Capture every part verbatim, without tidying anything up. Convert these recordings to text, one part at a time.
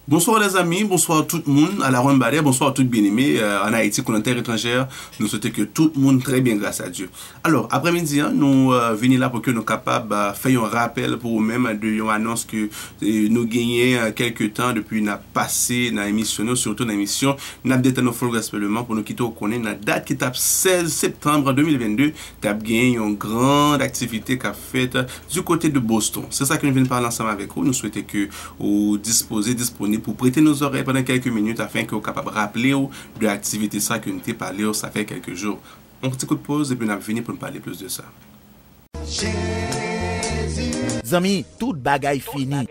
Bonsoir les amis, bonsoir tout moun à la ronde balè, bonsoir tout bien-aimé euh, en Haïti comme en terre étrangère. Nous souhaitons que tout moun très bien grâce à Dieu. Alors, après-midi, hein, nous euh, venons là pour que nous capables euh, faire un rappel pour vous-même de une annonce que euh, nous gagnons euh, quelques temps depuis n'a passé dans l'émission, surtout dans l'émission N ap detann nou fò gospelman pou nou kite w konnen nan dat ki t ap sèz septanm de mil vennde, t ap gen yon gran aktivite k ap fèt du côté de Boston. Se sa ke nou vin pale ansanm avèk ou. Nou swete ke ou dispoze, disponib pou prete nou zòrèy pandan kèlke minit afin ke w kapab raple w de aktivite sa ke nou te pale w sa fè kèlke jou. Yon ti kout poz epi n ap vini pou n pale plis de sa. Zanmi, tout bagay fini.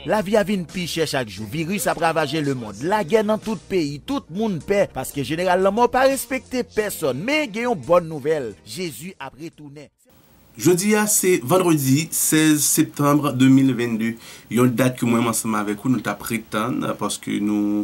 Lavi a vin pi chè chak jou. Viris ap ravaje lemonn. Lagè nan tout peyi. Tout moun pè. Paske jeneral lanmò pa respekte pèsonn. Men gen yon bòn nouvèl. Jezi ap retounen. Jodi a se vandredi sèz septanm de mil vennde. Yon dat ke mwen menm ansanm avèk ou nou t ap ret tann, paske nou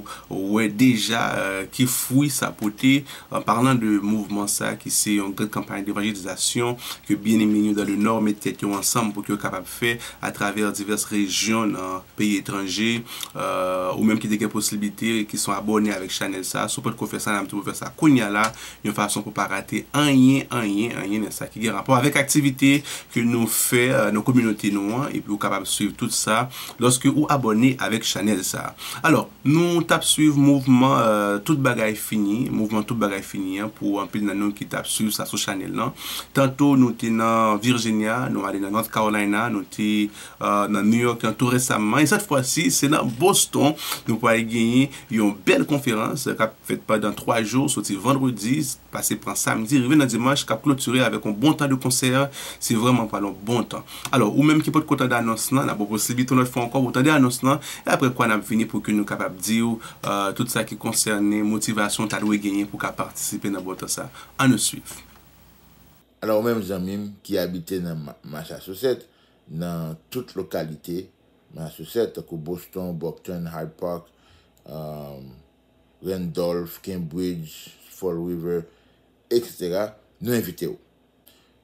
wè deja euh, ki fwi sa pote. An palan de mouvman sa ki se yon gran kanpay devanjelizasyon ke byeneme yo dans le Nord met tèt yo ansanm pou ke yo kapab fè atravè divès rejyon nan peyi etranje, euh, ou menm ki te gen posiblite ki se yon abòne avèk chanèl sa, si w potko fè sa, n ap di w fè sa kounye a la, yon fason pou pa rate anyen, anyen, anyen nan sa ki gen rapò avèk aktivite ke nou fè euh, nan kominote nou an, epi ou kapab swiv tout sa lòske ou abòne avèk chanèl sa. Alò, nou t ap swiv mouvman euh, Tout Bagay Fini, mouvman Tout Bagay Fini an, pou anpil nan nou ki t ap swiv sa sou chanèl lan. Tanto nou te nan Virginia, nou ale nan North Carolina, nou te euh, nan New York an tou resaman. E sèt fwa si, se nan Boston, nou pral genyen yon bèl konferans k ap fèt pandan twa jou, soti vandredi, pase pran samdi, rive nan dimanch, k ap klotire avèk yon bon tan de konsè. Se vrèman pral yon bon tan. Alò, ou menm ki potko tande anons lan, n ap ba w posiblite yon lòt fwa ankò pou w tande anons lan, e apre kwa n ap vini pou ke nou kapab di w euh, tout sa ki konsène motivasyon w ta dwe genyen pou w ka patisipe nan bon tan sa. Ann nou swiv. Alò, ou menm zanmi m ki abite nan Ma- Massachusetts, nan tout lokalite Massachusetts, tankou Boston, Brockton, Hyde Park, um, Randolph, Cambridge, Fall River, et cetera, nou envite w.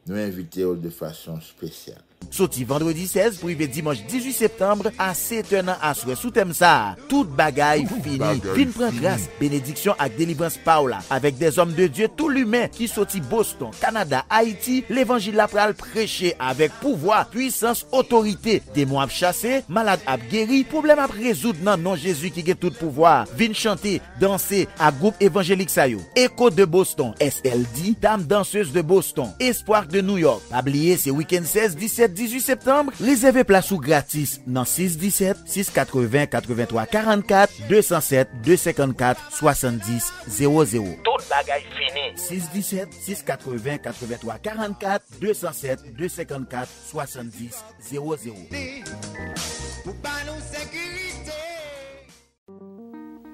Nou envite w de fason espesyal. Soti vandredi sèz pou rive dimanch dizuit septanm a sèt è nan aswè sou tèm sa a, Tout bagay fini. Vin pran gras, benediksyon ak delivrans pa w la avèk dèzòm de Dye tou limen ki soti Boston, Kanada, Ayiti. Levanjil la pral preche avèk pouvwa, pwisans, otorite. Demon ap chase, malad ap geri, pwoblèm ap rezoud nan non Jezi ki gen tout pouvwa. Vin chante, danse ak gwoup evanjelik sa yo: Echo de Boston, S L D, Dam Dansez de Boston, Espoir de New York. Pa bliye, se wikenn sèz, disèt, dizuit septanm. Rezève plas ou gratis nan sis disèt, sis katreven, katreven twa karannkat, de san sèt, de senkannkat, swasanndis, zewo zewo. Tout bagay fini. Sis disèt, sis katreven, katreven twa karannkat, de san sèt, de senkannkat, swasanndis, zewo zewo.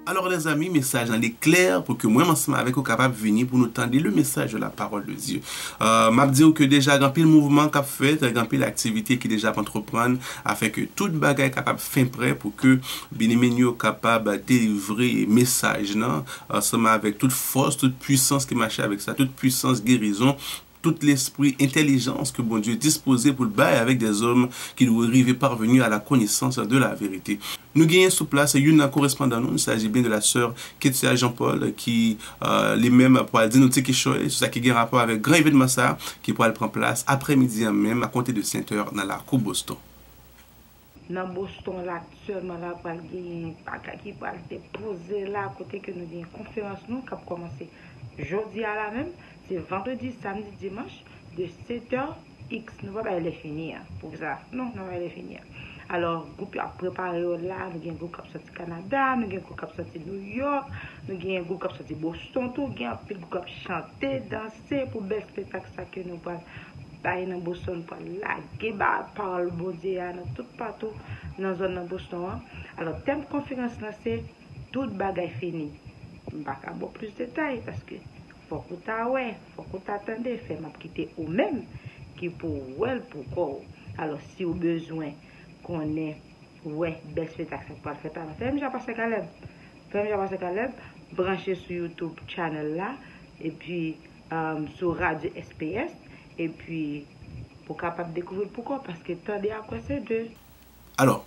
Alò lèzanmi, mesaj lan li klè pou ke mwen ansanm avèk ou kapab vini pou nou tande le message de la parole de Dieu. Euh, m ap di w ke deja gen anpil mouvman k ap fèt, gen anpil aktivite ki deja ap antreprann afin ke tout bagay kapab fen prè pou ke byeneme n yo kapab delivre mesaj lan ansanm avèk tout fòs, tout pwisans ki mache avèk sa, tout pwisans gerizon, tout lespri entèlijans ke Bondye dispoze pou l bay avèk dèzòm ki dwe rive parveni à la connaissance de la vérité. Nou genyen sou plas youn nan korespondan nou, il s'agit bien de la sœur Ketia Jean Paul, ki euh, li menm pral di nou ti kichòy sou sa ki gen rapò avèk gran evènman sa a ki pral pran plas aprèmidi an menm, akonte de sèt è nan lakou Boston. Nan Boston la aktyèlman la pral genyen bagay ki pral depoze la kote ke nou genyen konferans nou k ap kòmanse jodi a la menm, se vandredi, samdi, dimanch de sèt è, x, nou pa bay lè fini an pou sa, non, nou pa bay lè fini an. Alò, gwoup yo ap prepare yo la, nou gen gwoup k ap sòti Kanada, nou gen gwoup k ap sòti Nouyòk, nou gen gwoup k ap sòti Boston tou, gen anpil gwoup k ap chante, danse pou bèl espektak sa ke nou pral bay nan Boston pral lage ba pawòl Bondye a nan tout patou nan zòn nan Boston an. Alò, tèm konferans lan se Tout bagay fini. M pa ka ba w plis detay paske fòk ou ta wè, fòk ou ta tande, fè m ap kite ou menm ki pou wè l pou kò w. Alò, si w bezwen konnen, wè bèl espektak sa k pral fèt la, fè menm jan Pastè Caleb. Fè menm jan Pastè Caleb, branche sou YouTube channel la, epi sou radyo S P S, epi pou w kapab dekouvri l pou kò w, paske tande a kwè se de. Alò,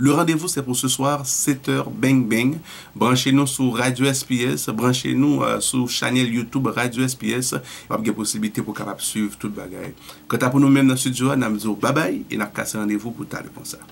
Le rendez-vous, c'est pour ce soir, sept heures, bang bang. Branche nou sou Radio S P S, branche nou uh, sou chanèl YouTube Radio S P S. W ap gen posiblite pou kapab swiv tout bagay. Kanta pou nou menm nan studio a, n ap di w babay e n ap kase randevou pou talè konsa.